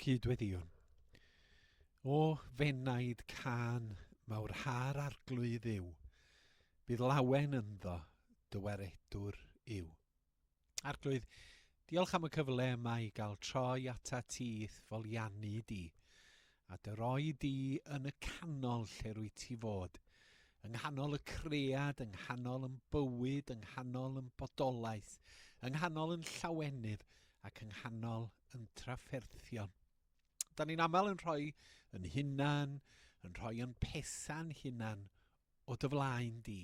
Cydweddïwn. O fenaid cân mawrha'r Arglwydd yw, bydd lawen ynddo dy waredwr yw. Arglwydd, diolch am y cyfle yma i gael troi ata ti i'th foliannu di, a dy roi di yn y canol lle rwy ti fod, yng nghanol y cread, yng nghanol yn bywyd, yng nghanol yn bodolaeth, yng nghanol yn llawenydd ac yng nghanol yn trafferthion. Da ni'n aml yn rhoi yn hunan, yn rhoi yn pethau'n hunan o dy flaen di.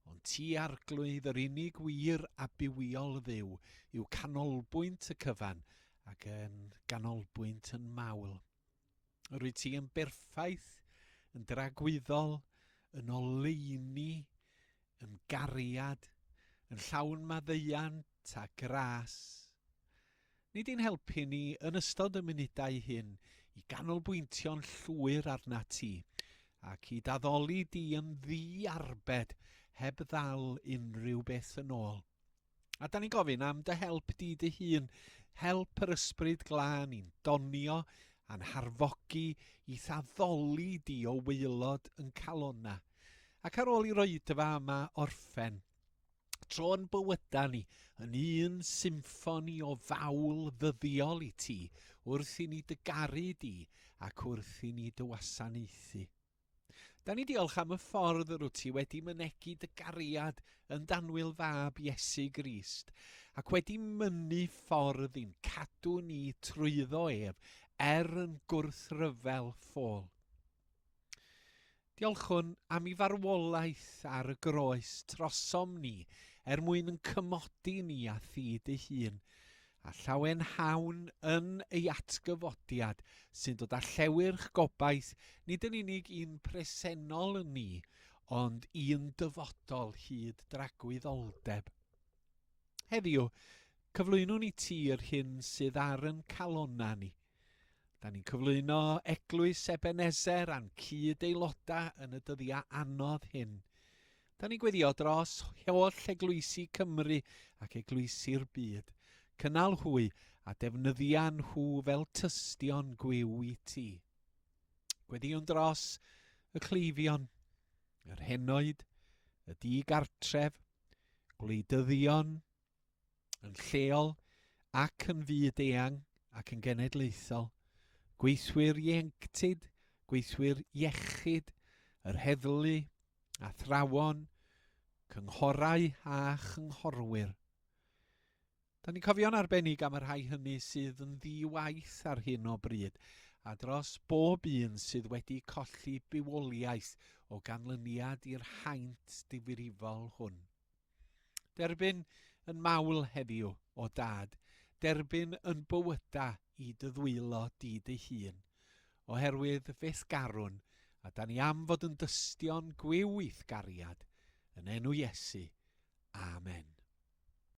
Ond ti, Arglwydd, yr unig wir a bywiol Dduw, yw canolbwynt y cyfan ac yn ganolbwynt yn mawl. Rwyt ti yn berffaith, yn dragwyddol, yn oleuni, yn gariad, yn llawn maddeuant a gras. Nid i'n helpu ni yn ystod y munudau hyn i ganolbwyntio'n llwyr arna ti, ac i daddoli di yn ddi-arbed heb ddal unrhyw beth yn ôl. A da ni'n gofyn am dy help di dy hun, help yr ysbryd glân i'n donio a'n harfogi i thaddoli di o waelod yn calonna. Ac ar ôl i roedfa yma orffen, tro'n bywyda ni yn un symffoni o fawl ddyddiol i ti wrth i ni dy garu di ac wrth i ni dy wasanaethu. Da ni diolch am y ffordd yr wyt ti wedi mynegi dy gariad yn danwyl fab Iesu Grist, ac wedi mynnu ffordd i'n cadw ni trwyddo ef er yn gwrthryfel ffôl. Diolchwn am i farwolaeth ar y groes trosom ni er mwyn yn cymodi ni â thi dy hun, a llawenhawn yn ei atgyfodiad sy'n dod â llewyrch gobaith nid yn unig i'n presennol ni, ond i'n dyfodol hyd dragwyddoldeb. Heddiw, cyflwynwn i ti yr hyn sydd ar yn calonna ni. Da ni'n cyflwyno Eglwys Ebenezer a'n cyd-aelodau yn y dyddiau anodd hyn. Da ni'n gweddio dros holl eglwysi Cymru ac eglwysi'r byd. Cynnal hwy a defnyddia nhw fel tystion gwiw i ti. Gweddiwn dros y cleifion, yr henoed, y di-gartref, gwleidyddion, yn lleol ac yn fyd eang ac yn genedlaethol, gweithwyr ieuenctid, gweithwyr iechyd, yr heddlu, athrawon, cynghorau a chynghorwyr. Da ni'n cofio'n arbennig am y rhai hynny sydd yn ddi-waith ar hyn o bryd, a dros bob un sydd wedi colli bywoliaeth o ganlyniad i'r haint difrifol hwn. Derbyn yn mawl heddiw, o Dad, derbyn yn bywyda i dy ddwylo di dy hun, oherwydd fe'th garwn, a da ni am fod yn dystion gwiw i'th gariad, yn enw Iesu. Amen.